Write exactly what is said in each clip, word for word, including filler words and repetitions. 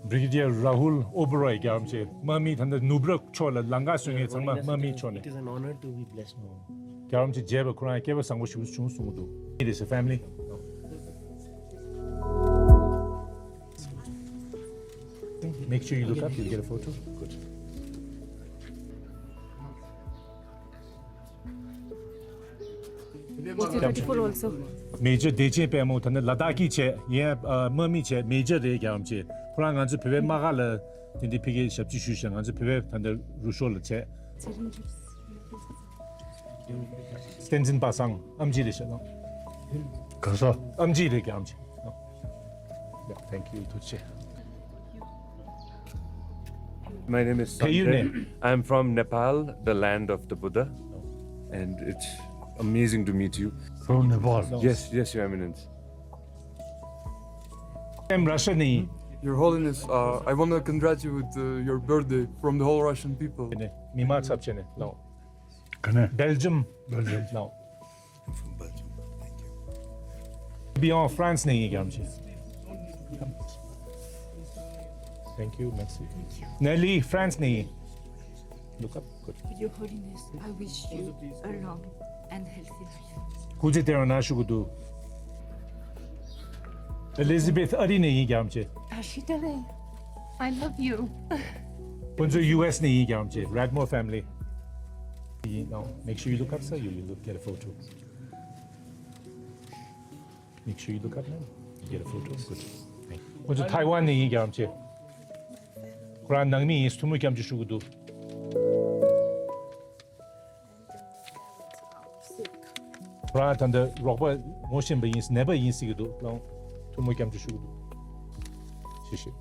Brigadier Rahul Oberoi རྒྱལ་བ་རིན་པོ་ཆེ། དམག་མི་ད་ལྟ་ནུབ་ར་ཕྱོགས་ལ་ལང་ཀ་གསོད་མཁན་ཚང་མ་དམག་མི་ཕྱོགས་ནས། It is an honor to be blessed. རྒྱལ་བ་རིན་པོ་ཆེ་མཇལ་བ་ཁོ་རང་སྐལ་བ་བཟང་པོ་ཞིག་བྱུང་གསུང་གི་འདུག It is a family. Make sure you look up, you'll get a photo. Good. Beautiful also. མེ་ཇར་བདེ་ཆེན་དཔལ་མོ་ད་ནི་ལ་དྭགས་ཀྱི་བྱས་ཡན་དམག་མི་བྱས་མེ་ཇར་རེད་རྒྱལ་བ་རིན་པོ་ཆེ། ཁོ་རང་ང་ཚོ་བོད་པའི་དམག་སྒར་ལ་དེ་འདྲའི་ཕ་གིའི་ཞབས་ཕྱི་ཞུས་ཤག་ང་ཚོ་བོད་པའི་ད་ལྟ་རུ་ཤོག་ལ་བྱས། བསྟན་འཛིན་པ་སངས་ཨེམ་ཆི་རེད་ཤག་ལགས། ག་ས། ཨེམ་ཆི་རེད་རྒྱལ་བ་རིན་པོ་ཆེ། Yeah, thank you. ཐུགས་རྗེ་ཆེ། My name is Sanjay. I'm from Nepal, the land of the Buddha, and it's amazing to meet you. From Nepal. Yes, yes, Your Eminence. I'm Russia ནས་ཡིན། Your Holiness, uh, I want to congratulate you with uh, your birthday from the whole Russian people. ནས་མི་མང་ཚབ་བྱས་ནས་ལགས། ག་ནས། Belgium. Belgium. ལགས། From Belgium. Thank you. Beyond France ནས་ཡིན་རྒྱལ་བ་རིན་པོ་ཆེ། Thank you, merci. Nelly, France ནས་ཡིན། Look up. Good. Your Holiness, I wish you a long and healthy life. སྐུ་ཚེ་བརྟན་པར་གནང་ཞུ་གི་འདུག Elizabeth ཨ་རི་ནས་ཡིན་རྒྱལ་བ་རིན་པོ་ཆེ། Ashitale, I love you. ཁོང་ཚོ་ཡུ་ཨེས་ནས་ཡིན་རྒྱལ་བ་རིན་པོ་ཆེ། Radmore family. ཡིན། Now, make sure you look up, sir. You will look, get a photo. Make sure you look up, man. You get a photo. Good. Thank you. ཁོང་ཚོ་ཐའེ་ཝན་ནས་ཡིན་རྒྱལ་བ་རིན་པོ་ཆེ། ཁོ་རང་ནང་མི་ཡིན། ཐུགས་སྨོན་སྐྱབས་འཇུག་ཞུ་གི་འདུག་ཁོ་རང་ད་ལྟ་རོགས་པ་ངོ་ཤེས་པ་ཡིན། ནད་པ་ཡིན་ཟེར་གྱི་འདུག་ལགས། ཐུགས་སྨོན་སྐྱབས་འཇུག་ཞུ་གི་འདུག་ཤེས་ཤེས།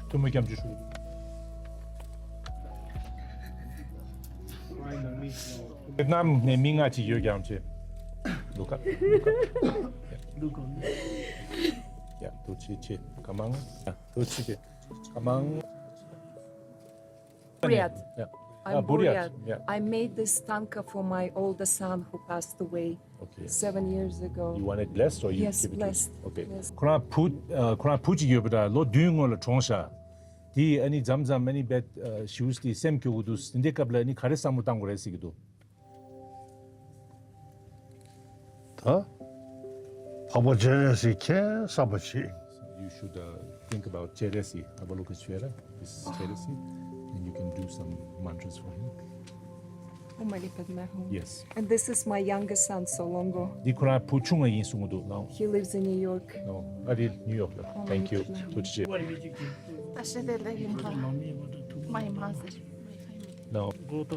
ཐུགས་སྨོན་སྐྱབས་འཇུག་ཞུ་གི་འདུག་ཝེ་ཏི་ནམ་ནས་མི་ལྔ་ཅིག་ཡོད་རྒྱལ་བ་རིན་པོ་ཆེ། Look up, look up. Yeah, ཐུགས་རྗེ་ཆེ། ཀ་མང་། ཐུགས་རྗེ་ཆེ། ཀ་མང་། Buryat. Yeah. I'm Ah, Buryat. Buryat. Yeah. I made this tanka for my older son who passed away Okay. seven years ago. You want it blessed or you Yes, keep it? Blessed. Okay. Yes. ཁོ་རང་བུ་ཨ་ཁོ་རང་བུ་གཅིག་ཡོད་པ་འདྲ། ལོ་བདུན་སྔོན་ལ་གྲོངས་ཤག་དེ་ཨ་ནི་མཚམས་མཚམས་ཨ་ནི་བེད་ཨ་ཞེ་པོ་ཅིག་སེམས་སྐྱོ་གི་འདུག་དེ་འདྲའི་སྐབས་ལ་ཨ་ནི་ག་རེ་བསམ་བློ་བཏང་དགོས་རེད་ཟེར་གྱི་འདུག་ད། འཕགས་པ་སྤྱན་རས་གཟིགས་ཁྱེད་བསམ་པ་བྱེད། You should uh, think about Cheresi, Avalokiteshvara, this is Cheresi, and you can do some mantras for him. Om Mani Padme Hum. Yes. And this is my youngest son, Solongo. འདི་ཁོ་རང་བུ་ཆུང་བ་ཡིན་གསུང་གི་འདུག་ལགས། He lives in New York. No, ཨ་རི་ནིའུ་ཡོག་ལ། Om Mani Padme Hum. ཐུགས་རྗེ་ཆེ། Ashitale Rimha, my mother. No. No.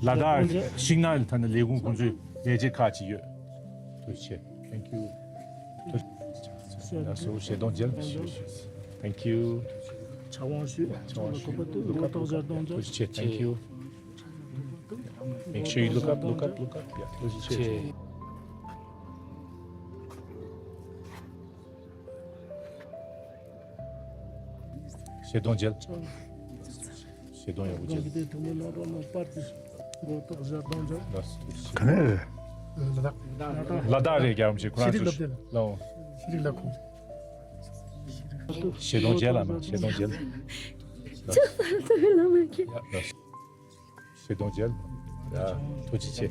ལ་དྭགས་ཤིང་ནགས་ཐ་ན་ལས་ཁུངས་ཁོང་ཚོའི་ལས་བྱེད་ཁག་ཅིག་ཡོད། ཐུགས་རྗེ་ཆེ། Thank you. ལགས་སོ། ཞལ་གདོང་མཇལ། Thank you. ཕྱག་དབང་ཞུ། ཕྱག་དབང་ཞུ། Look up, look up. ཐུགས་རྗེ་ཆེ། Thank you. Make sure you look up, look up, look up. Yeah, ཐུགས་རྗེ་ཆེ། ཞལ་གདོང་མཇལ། ཞལ་གདོང་ཡག་པོ་མཇལ། ག་ནས་རེད། ལ་དྭགས་རེད་རྒྱལ་བ་རིན་པོ་ཆེ། ཁོ་རང་ཚོ་ལའོ། ཞལ་གདོང་མཇལ་ལ་མ། ཞལ་གདོང་མཇལ། ཞལ་གདོང་མཇལ། ཡ། ཐུགས་རྗེ་ཆེ།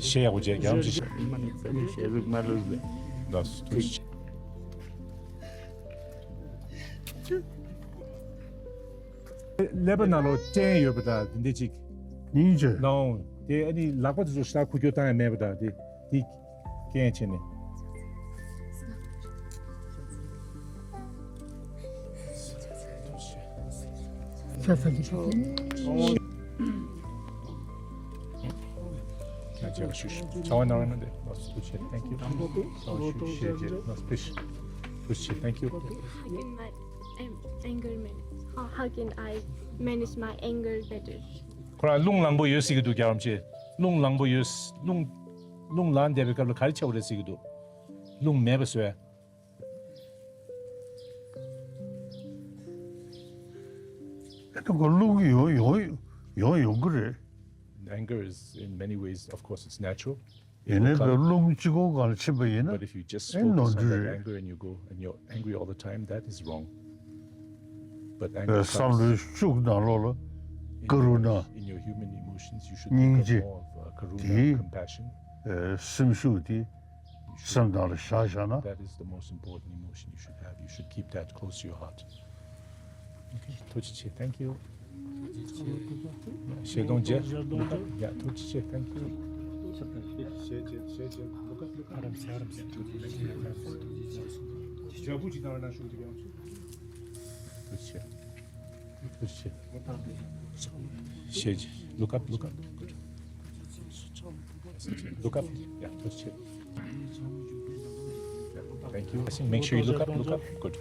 ཞལ་ཡག་པོ་མཇལ། རྒྱལ་བ་རིན་པོ་ཆེ། ལགས་སོ། ཐུགས་རྗེ་ཆེ། ཀླད་པ་ནང་ལོགས་སྐྲན་ཡོད་པ་དང་དེ་འདྲ་ཅིག་ཡིན་ཅི། ལའོ། དེ་ཨ་ནི་ལག་པ་དེ་ཚོ་ཞེ་དྲག་འཁུར་རྒྱུ་བཏང་ཡ་མེད་པ་དང་དེ། དེ་རྐྱེན་བྱས་ནས། Thank you. How can I am- anger manage? How, how can I manage my anger better? ཁོ་རང་རླུང་ལངས་པོ་ཡོད་ཟེར་གྱི་འདུག་རྒྱལ་བ་རིན་པོ་ཆེ། རླུང་ལངས་པོ་ཡོད། རླུང་ རླུང་ལངས་བསྡད་པའི་སྐབས་ལ་ག་རེ་བྱེད་དགོས་རེད་ཟེར་གྱི་འདུག་རླུང་མེད་པ་བཟོས། ཨེ་ད་ཁོ་རླུང་ཡོང་ཡོང་ཡོང་ཡོང་གི་རེད། Anger is in many ways, of course, it's natural. It ཡིན་ནའི་will བོད་come. རླུང་གཅིག་པོ་སྒང་ལ་ཕྱིན་པ་ཡིན་ན་But if you just ཨེ་ནོར་focus on འཁྲུལ་that རེད། Anger and you go and you're angry all the time, that is wrong. But anger བསམ་བློའི་comes ཤུགས་ནང་ལོགས་ལ་in ཀ་རུ་ན། Your, in your human emotions, you should སྙིང་རྗེ། Think of more of uh, karuna, དེ་compassion. སེམས་ཤུགས་དེ་སེམས་ནང་ལ་བཞག་བཞག་ན། That is the most important emotion you should have. You should keep that close to your heart. Okay, ཐུགས་རྗེ་ཆེ། Thank you. ཤེས་དོན་རྗེ། ཡ། ཐུགས་རྗེ་ཆེ། Thank you. ཐུགས་རྗེ་ཆེ། ཐུགས་རྗེ་ཆེ། ཤེས་རྗེ། Look up, look up. Good. Look up. Yeah, ཐུགས་རྗེ་ཆེ། Thank you. Make sure you look up, look up. Good.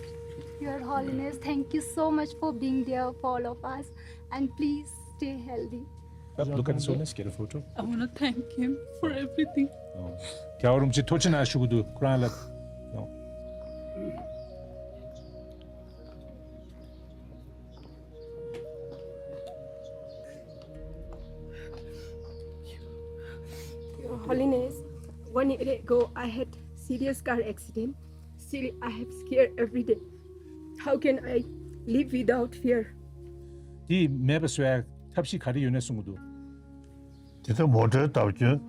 Your Holiness, thank you so much for being there for all of us, and please stay healthy. Look up, look at His Holiness, get a photo. I want to thank him for everything. རྒྱལ་བ་རིན་པོ་ཆེ་ཐུགས་རྗེ་གནང་ཞུ་གི་འདུག་ཁོ་རང་ལ། Your Holiness, one year ago I had serious car accident. Still, I have scared every day. How can I live without fear? དེ་མེད་པ་བཟོ་ཡ་ཐབས་ཤེས་ག་རེ་ཡོད་ན་གསུང་གི་འདུག་དེ་ལྟར་མོ་ཊའི་བརྡབ་སྐྱོན་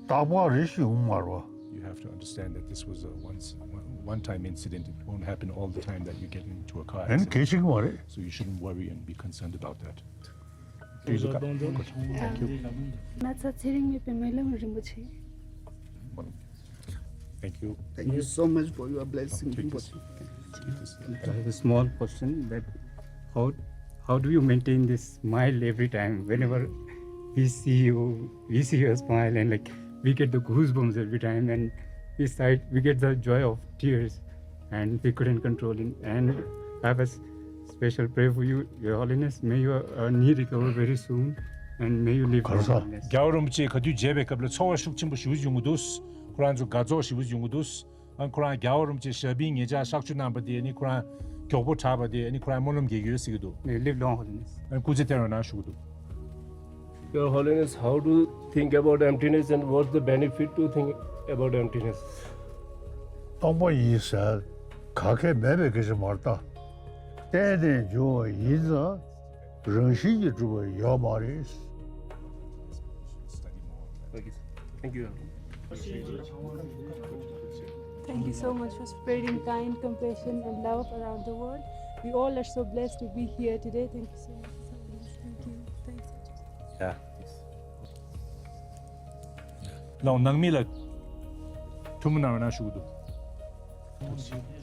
རྟག་པར་རེ་ཞིག་འོང་མ་རེད་བ། You have to understand that this was a once, one, one time incident. It won't happen all the time that you get into a car ཨེ་ནི་accident. གལ་ཆེ་གི་མ་རེད། So you shouldn't worry and be concerned about that. Please look up. Thank you. ན་ཚ་ཚེ་རིང་མེད་པའི་སྨོན་ལམ་རིན་པོ་ཆེ། Thank you. Thank you so much for your blessing. Take this. Take this. I have a small question that how how do you maintain this smile every time? Whenever we see you, we see your smile and like we get the goosebumps every time and we start, we get the joy of tears and we couldn't control it. And I have a s- special prayer for you, Your Holiness. May your uh, knee recover very soon and may you live long. ག་རེ་ཟེར། Holiness. རྒྱལ་བ་རིན་པོ་ཆེ་ག་དུས་མཇལ་བའི་སྐབས་ལ་ཚོར་བ་ཤུགས་ཆེན་པོ་ཞེ་པོ་ཡོང་གི་འདུག་ཁོ་རང་ཚོ་དགའ་ཚོར་ཞེ་པོ་ཡོང་གི་འདུག་ཨ་ཁོ་རང་རྒྱལ་བ་རིན་པོ་ཆེ་ཞབས་པད་ངེས་ཅག་གཤགས་བཅོས་གནང་པ་དེ་ནི་ཁོ་རང་མགྱོགས་པོ་དྲག་པ་དེ་ནི་ཁོ་རང་སྨོན་ལམ་རྒྱག་གི་ཡོད་ཟེར་གྱི་འདུག May you live long, Holiness. ཨ་སྐུ་ཚེ་བརྟན་རོགས་གནང་ཞུ་གི་འདུག Your Holiness, how to think about emptiness and what's the benefit to think about emptiness? སྟོང་པ་ཡིན་ཟེར་ག་གེ་མེད་པའི་སྐད་ཆ་མ་རེད་ད། གཏན་ནས་འབྱུང་བ་ཡིན་ཙང་རང་བཞིན་གྱིས་གྲུབ་པ་ཡོད་མ་རེད། Okay, sir. Thank you. Thank you so much for spreading kind, compassion, and love around the world. We all are so blessed to be here today. Thank you so much. Thank you. Thanks. Yeah. ལོང་ནང་མི་ལ་ཐུགས་སྨོན་གནང་རོགས་གནང་ཞུ་གི་འདུག་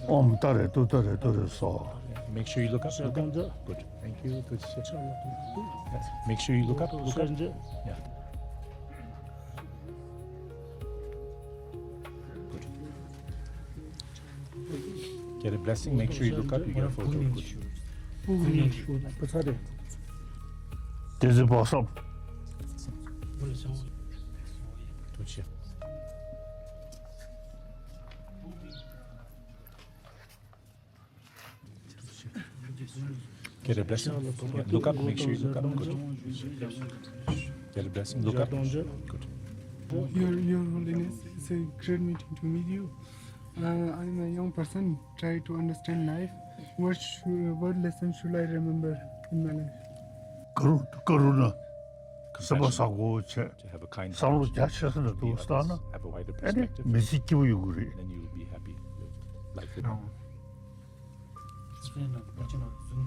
ཨོཾ་ཏཱ་རེ་ཏུཏྟཱ་རེ་ཏུ་རེ་སྭཱ་ཧཱ། Make sure you look up, look up. Good. Thank you. ཐུགས་རྗེ་ཆེ། Yes. Make sure you look up, look up. Yeah. Good. Get a blessing. Make sure you look up. You get a photo. Good. དེ་ཚོ་བག་སམ། ཐུགས་རྗེ་ཆེ། Get a blessing. Yeah, look up, make sure you look up. Good. Get a blessing, look up. Good. Your, Your Holiness, it's a great meeting to meet you. Uh, I'm a young person, try to understand life. What should, what lesson should I remember in my life? ཀ་རུ་ཀ་རུ་ན། བསམ་པ་བཟང་པོ་བྱས། To have a kind བསམ་བློ་རྒྱ་ཆེ་ས་ནས་འདུག་བལྟས་ན། Have a wider ཨེ་ནི་perspective. མི་ཚེ་སྐྱིད་པོ་ཡོང་གི་རེད། Then you will be happy. Life will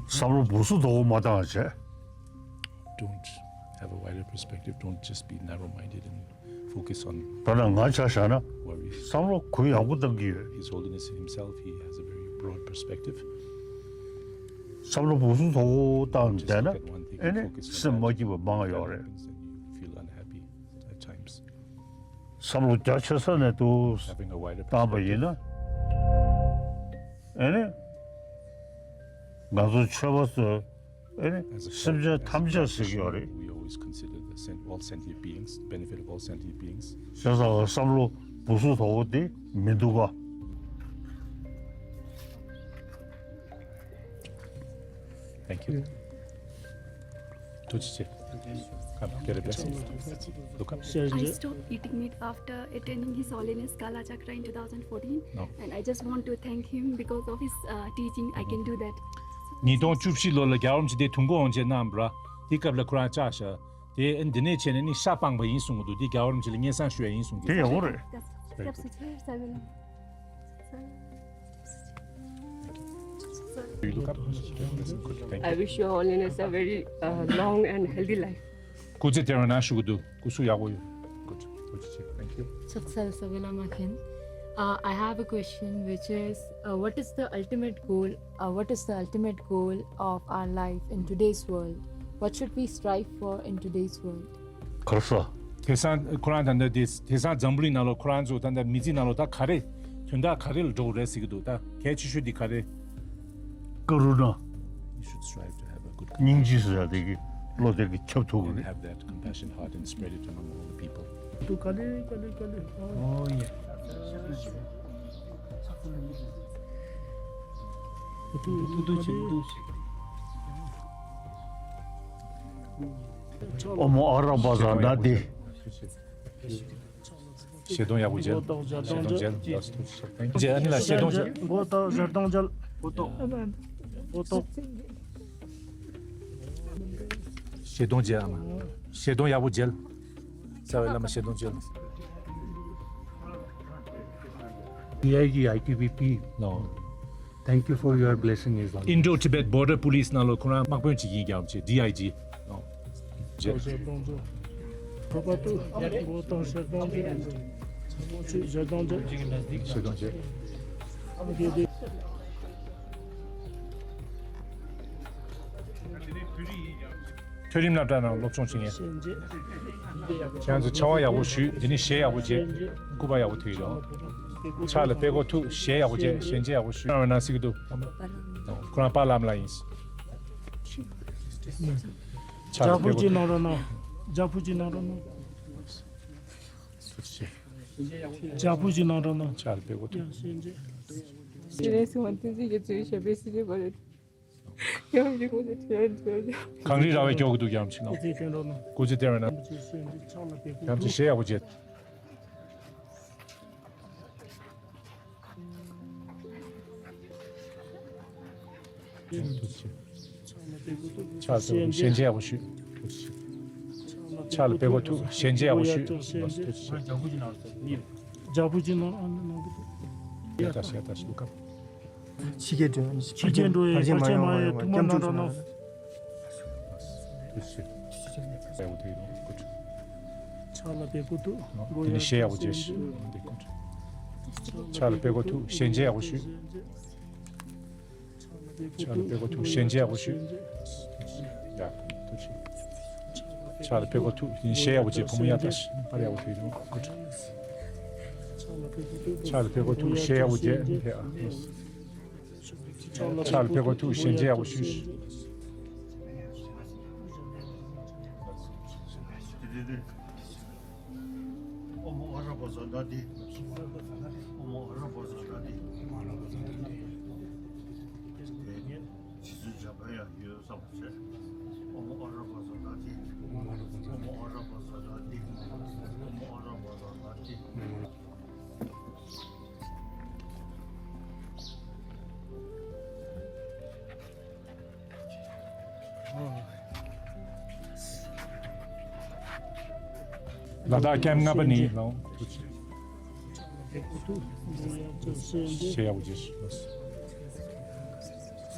བསམ་བློ་སྦུབ་སུ་དོག་པོ་མ་བཏང་བྱས། Don't have a wider perspective. Don't just be narrow-minded and focus on ད་ནང་ང་ཆ་བཞག་ན། Worries. བསམ་བློ་གུ་ཡངས་པོ་བཏང་གི་ཡོད། His Holiness himself, he has a very broad perspective. བསམ་བློ་སྦུབ་སུ་དོག་པོ་བཏང་བསྡད་ན། ཨེ་ནི་སེམས་མ་སྐྱིད་པ་མང་ཡོད་རེད། Happens and you feel unhappy at times. བསམ་བློ་རྒྱ་ཆེ་ས་ནས་འདུག Having a wider བཏང་པ་ཡིན་ན། perspective. ཨེ་ནི། ང་ཚོ་ཆོས་པ་ཚོས་ཨེ་ནི། As a སེམས་ཅན་ཐམས་ཅད་ཟེར་གྱི་ཡོད་རེད། We always consider the Sent- all sentient beings, benefit of all sentient beings. བྱས་ཙང་བསམ་བློ་སྦུ་སུ་དོ་བོ་དེ་མི་འདུག་ག Thank you. ཐུགས་རྗེ་ཆེ། Come, get a blessing. Look up. I stopped eating meat after attending His Holiness Kalachakra in two thousand fourteen, No. And I just want to thank him because of his uh, teaching. I can do that. ཉིས་སྟོང་བཅུ་བཞི་ལོ་ལ་རྒྱལ་བ་རིན་པོ་ཆེ་དེ་དུས་འཁོར་དབང་ཆེན་གནང་བ་ར། དེ་སྐབས་ལ་ཁོ་རང་བཅར་ཤག་དེ་འདི་ནས་བྱས་ནས་ནི་ཤ་སྤངས་པ་ཡིན་གསུང་གི་འདུག་དེ་རྒྱལ་བ་རིན་པོ་ཆེ་ལ་སྙན་སེང་ཞུ་ཡ་ཡིན་གསུང་གི་དེ་ཡག་པོ་འདུག་རེད། That's, that's it. Sir, sir, sir. You look up. That's good. Thank I you. Wish Your Holiness a very uh, long and healthy life. སྐུ་ཚེ་བརྟན་པ་གནང་ཞུ་གི་འདུག་སྐུ་གཟུགས་ཡག་པོ་ཡོད། Good. Good. Thank you. Chaksal Savilama Khen. Uh, I have a question, which is, uh, what is the ultimate goal? Uh, what is the ultimate goal of our life in today's world? What should we strive for in today's world? གར་ས། དེང་སང་ཁོ་རང་ད་ལྟ་དེ་དེང་སང་འཛམ་བུ་གླིང་ནང་ལོགས་ཁོ་རང་ཚོ་ད་ལྟ་མི་ཚེ་ནང་ལོགས་ད་ག་རེ་དོན་དག་ག་རེ་ལ་འགྲོ་དགོས་རེད་ཟེར་གི་འདུག་ད་གལ་ཆེ་ཤོས་འདི་ག་རེ། ཀ་རུ་ཎ། You should strive to have a good སྙིང་རྗེ་ཟེར་ཡ་དེ་གི་བློ་དེ་གི་ཁྱབ་ཐུབ་གི་and རེད། Have that compassion heart and spread it among all the people. ཏུ་ག་ལེ་ག་ལེ་ག་ལེ། Oh yeah. ཏུ་ཏུ་ཏུ་ཏུ། ཨོ་མོ་ཨ་ར་བ་ཟ་ན་དེ། ཞལ་གདོང་ཡག་པོ་མཇལ། མགོ་ཏོག་ཞལ་གདོང་མཇལ། མཇལ། ཨ་ནི་ལ་ཞལ་གདོང་མཇལ། མགོ་ཏོག་ཞལ་གདོང་མཇལ། མགོ་ཏོག་མགོ་ཏོག་ཞལ་གདོང་མཇལ་ཨ་མ། ཞལ་གདོང་ཡག་པོ་མཇལ། རྩ་བའི་བླ་མ་ཞལ་གདོང་མཇལ། D I G I T B P. No. Thank you for your blessing, Islam. Indo-Tibet Border Police ནང་ལོགས་ཁོ་རང་དམག་དཔོན་ཅིག་ཡིན། རྒྱལ་བ་རིན་པོ་ཆེ། D I G. No. མཇལ། ཞལ་གདོང་མཇལ། ཁ་པར་དུ་མགོ་ཏོག་ཞལ་གདོང་མཇལ། ཞལ་གདོང་མཇལ། ཞལ་གདོང་མཇལ། ཨ་མ་གལ་ཏེ། མཐོ་རིམ་སློབ་གྲྭ་ནང་སློབ་སྦྱོང་བྱེད་མཁན། ཁྱེད་རང་ཚོ་ཕྱག་དབང་ཡག་པོ་ཞུས། འདི་ནས་ཞལ་ཡག་པོ་མཇལ། སྐུ་པར་ཡག་པོ་ཐོན་ཡོད། ཕྱག་ལ་དཔེ་སྐོར་ཐུག་ཞལ་ཡག་པོ་མཇལ། ཞལ་མཇལ་ཡག་པོ་ཞུས། ཁྱེད་རང་ན་ཟིག་འདུག་ཁོ་རང་པཱ་ལགས་ལ་ཡིན། ཕྱག་ལ་རྒྱ་དཔེ་བོད་ཀྱི་སྐོར་ནང་རོ་ནང་། རྒྱ་བོད་ཀྱི་ནང་རོ་ནང་། རྒྱ་བོད་ཀྱི་ནང་རོ་ནང་། ཕྱག་ལ་དཔེ་སྐོར་ཐུག་ཡང་ཞལ་མཇལ། Sri Sriman Tenzin Gyatso Shabbe Sri Bharat. Yam Jigmo Jatso Jatso. གངས་རི་ར་བས་མགྱོགས་ཀྱི་འདུག་ཡམ་ཆེ་ནོ། ཏུ་ཏུ་ཏུ་ཏུ། སྐུ་ཚེ་བརྟན་པ་ན། ཡམ་ཆེ་ཞལ་ཡག་པོ་མཇལ། ཕྱག་ལ་དཔེ་སྐོར་ཞལ་མཇལ་ཡག་པོ་ཞུས། ཕྱག་ལ་དཔེ་སྐོར་ཐུག་ཞལ་མཇལ་ཡག་པོ་ཞུས། རྒྱ་བོད་ཀྱི་ནང་རོ་ནང་། རྒྱ་བོད་ཀྱི་ནང་ཨ་ནི་ནང་དུ། ཡ་ད་ཤ་ད་ཤ་ལུ་ཀ། ཕྱི་རྒྱལ་འགྲོ་ཡང་ཕྱི་རྒྱལ་འགྲོ་ཡང་བར་ཆད་མ་ཡོང་བ་སྐྱབས་འཇུག་ནང་། ཕྱག་ལ་དཔེ་སྐོར་ཐུག་མགོ་ཡག་ཞལ་ཡག་པོ་མཇལ། ཕྱག་ལ་དཔེ་སྐོར་ཐུག་ཞལ་མཇལ་ཡག་པོ་ཞུས། ཕྱག་ལ་དཔེ་སྐོར་ཐུག་ཞལ་མཇལ་ཡག་པོ་ཞུས། ཡ། ཕྱག་ལ་དཔེ་སྐོར་ཐུག་ཞལ་ཡག་པོ་མཇལ། བུ་མོ་ཡ་ད་ཤི་པར་ཡག་པོ་ཐུག་ཡོང་། ཕྱག་ལ་དཔེ་སྐོར་ཐུག་ཞལ་ཡག་པོ་མཇལ། ཕྱག་ལ་དཔེ་སྐོར་ཐུག་ཞལ་མཇལ་ཡག་པོ་ཞུས། ཨོ་མོ་ཨ་ར་པ་ཟ་ན་དེ། ཨོ་མོ་ཨ་ར་པ་ཟ་ན་དེ། དེ་ནས་རྗེ་བཙུན་འཇམ་དཔལ་དབྱངས་ཡོད་བསམ་པ་བྱས། ཨོ་མོ་ཨ་ར་པ་ཟ་ན་དེ། ཨོ་མོ་ཨ་ར་པ་ཟ་ན་དེ། ཨོ་མོ་ཨ་ར་པ་ཟ་ན་དེ། ལ་དྭགས་ཀེམ་ལྔ་པ་ནས་ལོངས། ཞལ་ཡག་པོ་མཇལ།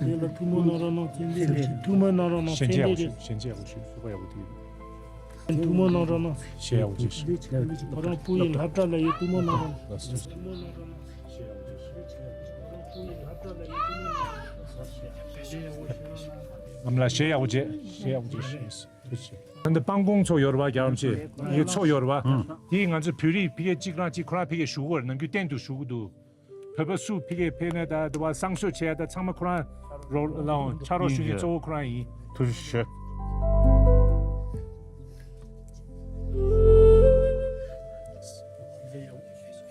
དེ་ལ་ཐུགས་སྨོན་གནང་རོགས་གནང་། ཐུགས་སྨོན་གནང་རོགས་གནང་། ཞལ་མཇལ་ཡག་པོ་ཞུ། ཞལ་མཇལ་ཡག་པོ་ཞུ། སྐུ་པར་ཡག་པོ་ཐུག་ཡོད། ཐུགས་སྨོན་གནང་རོགས་གནང་། ཞལ་ཡག་པོ་མཇལ། ཁོ་རང་བུ་ཡི་སློབ་གྲྭ་ལ་ཡོད། ཐུགས་སྨོན་གནང་རོགས་གནང་། ཨ་མ་ལགས་ཞལ་ཡག་པོ་མཇལ། ཞལ་ཡག་པོ་མཇལ། ད་ལྟ་སྤང་གོང་ཚོགས་ཡོད་རེད་པ། རྒྱལ་བ་རིན་པོ་ཆེ་ཡི་ཚོགས་ཡོད་རེད་པ། དེ་ང་ཚོ་བོད་རིགས་ཕ་གིར་གཅིག་རང་གཅིག་ཁོ་རང་ཕ་གིར་བཞུགས་ཀྱི་ཡོད་རེད། ནམ་རྒྱུན་གཏན་དུ་བཞུགས་ཀྱི་འདུག་བོད་པ་སུ་ཕ་གིར་ཕེབས་ནས་ད་དུ་བ་བསང་གསོལ་བྱེད་ཡ་ད་ཚང་མ་ཁོ་རང་རོགས་ལའང་ཕྱག་རོགས་ཞུ་མཁན་གཙོ་བོ་ཁོ་རང་ཡིན། ཐུགས་རྗེ་ཆེ།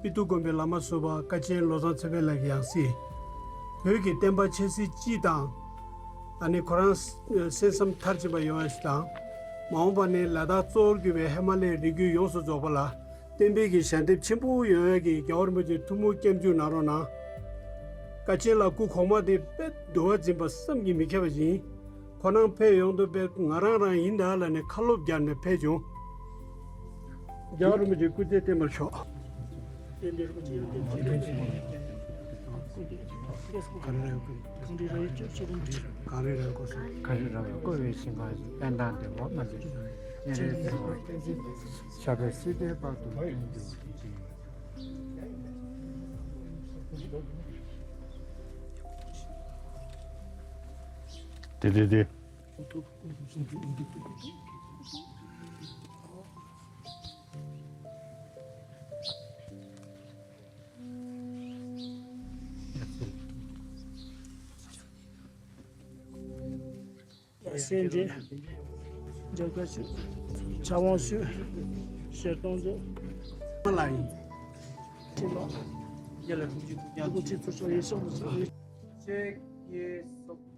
པི་ཏུ་དགོན་པའི་བླ་མ་ཟུར་པ་བཀའ་ཆེན་བློ་བཟང་ཚེ་འཕེལ་ལགས་ཀྱི་ཡང་སྲིད། བོད་ཀྱི་བསྟན་པ་ཆབ་སྲིད་སྤྱི་དང་། ཨ་ནི་ཁོ་རང་སེམས་བསམ་མཐར་ཕྱིན་པ་ཡོང་བ་ཞིག་དང་། མ་འོངས་པ་ནས་ལ་དྭགས་གཙོ་བོར་གྱུར་པའི་ཧི་མ་ལའི་རི་རྒྱུད་ཡོངས་སུ་རྫོགས་པ་ལ་བསྟན་པའི་གི་ཞལ་འདེབས་ཆེན་པོ་ཡོང་ཡ་གི་རྒྱལ་བ་རིན་པོ་ཆེ་ཐུགས་སྨོན་སྐྱབས་འཇུག་གནང་རོགས་གནང་། བཀའ་ཆེན་ལགས་སྐུ་གོང་མ་དེ་དཔེ་འདུལ་བ་འཛིན་པ་བསམ་གྱིས་མི་ཁྱབ་པ་ཞིག་ཡིན། ཁོ་རང་ཕེབས་ཡོང་དུས་དཔེ་ང་རང་རང་ཡིན་ད་ལབ་ནས་ཁ་ལོ་བརྒྱབ་ནས་ཕེབས་བྱུང་། རྒྱལ་བ་རིན་པོ་ཆེ་སྐུ་ཚེ་བརྟན་པར་ཤོག་གངས་རི་ར་བས་བསྐོར་བའི་ཞིང་ཁམས་སུ། གངས་རི་ར་བས་བསྐོར་བའི་ཞིང་ཁམས་སུ་དཔལ་ལྡན་འདས་འོག་མ་ཟད་སྤྱན་རས་གཟིགས་དབང་ཕྱུག་ཞབས་པད་སྲིད་མཐའི་བར་དུ་བརྟན་གྱུར་ཅིག། དེ་དེ་དེ། སེམས་ཅན་འཇོག་པ་ཞིག་ཕྱག་དབང་ཞུ། ཞལ་གདམས་མཛད། ལ་ཡིན། ཁྲིད་ལ། རྒྱལ་ལ་ཐུགས་རྗེ་ཆེ། ཐུགས་རྗེ་ཆེ། ཡེ་ཤེས་མ་སོང་། གཅིག་གཉིས། གསུམ།